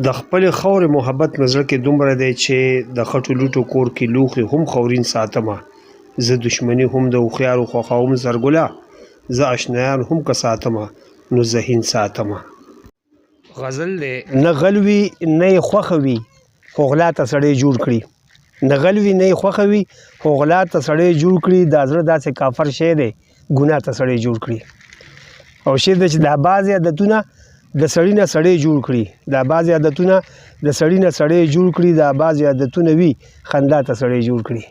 د خپلې خاورې محبت مې زړه کې دومره دی چې د خټو لوټو کور کې لوښي هم خورین ساتمه. زه دښمني هم د هوښیارو خوښوم زرګله، زه اشنایان هم که ساتمه نو ذهین ساتمه. غزل دی. نه غل وي نه یې خوښه وي خو غلا ته سړی جوړ کړي. نه غل وي نه یې خوښه وي خو غلا ته سړی جوړ کړي. دا زړه داسې کافر شی دی ګناه ته سړی جوړ کړي. او شعر دی چې دا بعضې عادتونه د سړي نه سړی جوړ کړي. دا بعضې عادتونه د سړي نه سړی جوړ کړي. دا بعضې عادتونه وي خندا ته سړی جوړ کړي.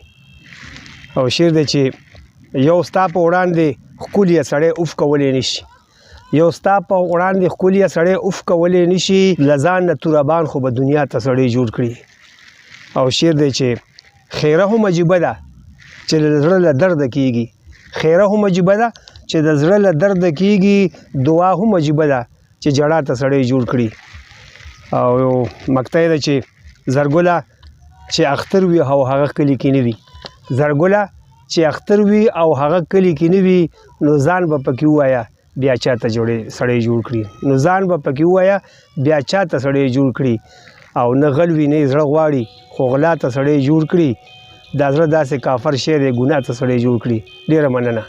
او شعر دی چې یو ستا په وړاندې ښکلی سړی اوف کولی نشي. یو ستا په وړاندې ښکلی سړی اوف کولی نشي. له ځان نه توربان خو به دنیا ته سړی جوړ کړي. او شعر دی چې خیره هم عجیبه ده چې د زړه له درده کیږي. خیره هم عجیبه ده چې د زړه له درده کیږي. دعا هم عجیبه ده چې جړا ته سړی جوړ کړي. او مقطع ده چې زرګله چې اختر وي او هغه کلي کې نه وي. زرګله چې اختر وي او هغه کلي کې نه وي نو ځان به پکې ووایه بیا چاته جوړې سړی جوړ کړي. نو ځان به پکې ووایه بیا چاته سړی جوړ کړي. او نه غل وي نه یې زړه غواړي خو غلا ته سړی جوړ کړي. دا زړه داسې کافر شی دی ګناه ته سړی جوړ کړي. ډېره مننه.